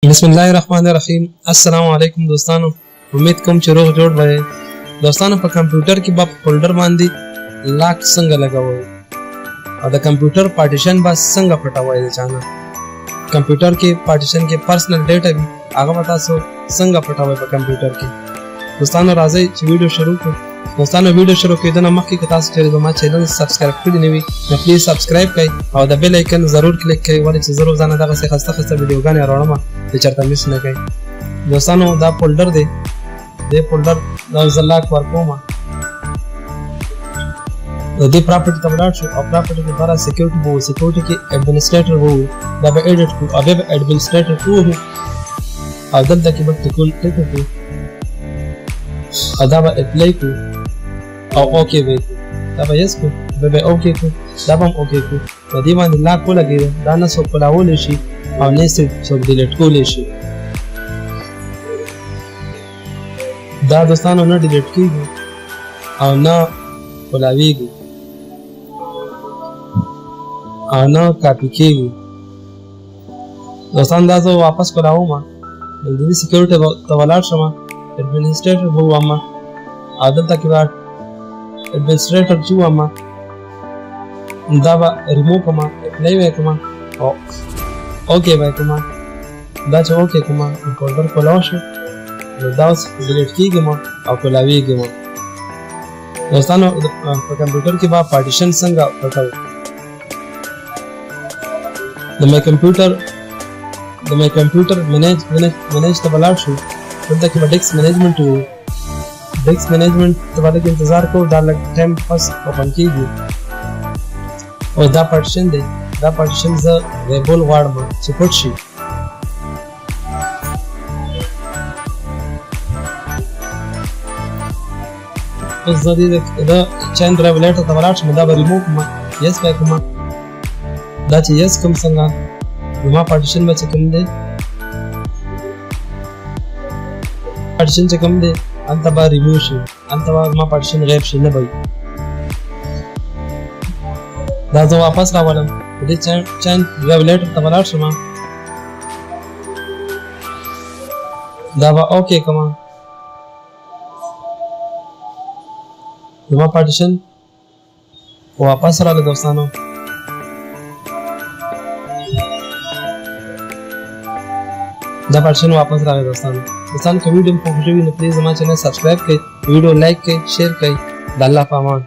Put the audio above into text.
بسم الله الرحمن الرحیم. السلام علیکم دوستانو، امید کوم چې روغ جوړ به یئ. دوستانو، په کمپیوټر کې به په فولډر باندې lock څنګه لګوئ او د کمپیوټر پارټیشن به څنګه پټوئ؟ د چا نه کمپیوټر کې پارټیشن کې personal data وي، هغه به تاسو څنګه پټوئ په کمپیوټر کې؟ دوستانو، راځئ چې ویډیو شروع کړو. دوستانو، ویډیو شروع کېدو نه مخکې که تاسو چېرې زما channel subscribe کړی نه وي، نو please subscribe کړئ او د bell icon ضرور کلیک کړئ، ولې چې زه روزانه دغسې ښایسته ښایسته ویډیوګانې راوړم چې چېرته miss نه کړئ. دوستانو، دا فولډر دی، دې فولډر دا زه lock ورکوم. د دې property ته ولاړ شو او property کې باره security به وو، security کې administrator به وو، دا به edit کړو او بیا به administrator ووهو او دلته کې به ټیکول ټیک کړو او دا به apply کړو او okay به کړو، دا به yes کړو، بیا به okay کړو، دا به هم okay کړو. په دې باندې lock ولګېده، دا نه څوک کولاولی شي او نه څوک delete کولی شي. دا دوستانو نه delete کېږي او نه کولاویږي او نه کاپي کېږي. دوستان، دا زه واپس کولاوم، نو د دې security ته ولاړ شم، administrator به ووایم او دلته کې به administrator چې ووایم، دا به ریموو کړم، اپلای به یې کړم او okay به یې کړم. دا چې okay کړم، نو فولډر کولاو شو، نو دا اوس delete کېږي ما او کولاویږي ما. دوستانو، په کمپیوټر کې به پارټیشن څنګه پټوو؟ د my computer، د my computer manage ته به لاړ شو، دلته کې به disk management وو، disk management ته به لږ انتظار کوو، دا لږ time پس open کېږي. او دا پارټیشن دی، دا پارټیشن زه غیبول غواړم چې پټ شي. اوس زه دې د change drive letter ته ولاړ شم، دا به ریموو کړم، yes به یې کړم. دا چې yes کوم، څنګه زما پارټیشن به چې کوم دی، پارټیشن چې کوم دی هلته به ریموو شي، هلته به زما پارټیشن غیب شي، نه به وي. دا زه واپس راولم، د دې change drive letter ته به لاړ شم، دا به okay کړم، زما پارټیشن واپس راغله. دوستانو، دا پارټیشن واپس راغی. دوستانو، که ویډیو مو خوښ شوي، نو please زما channel subscribe کړئ، ویډیو like کړئ، share کړئ. د الله په امان.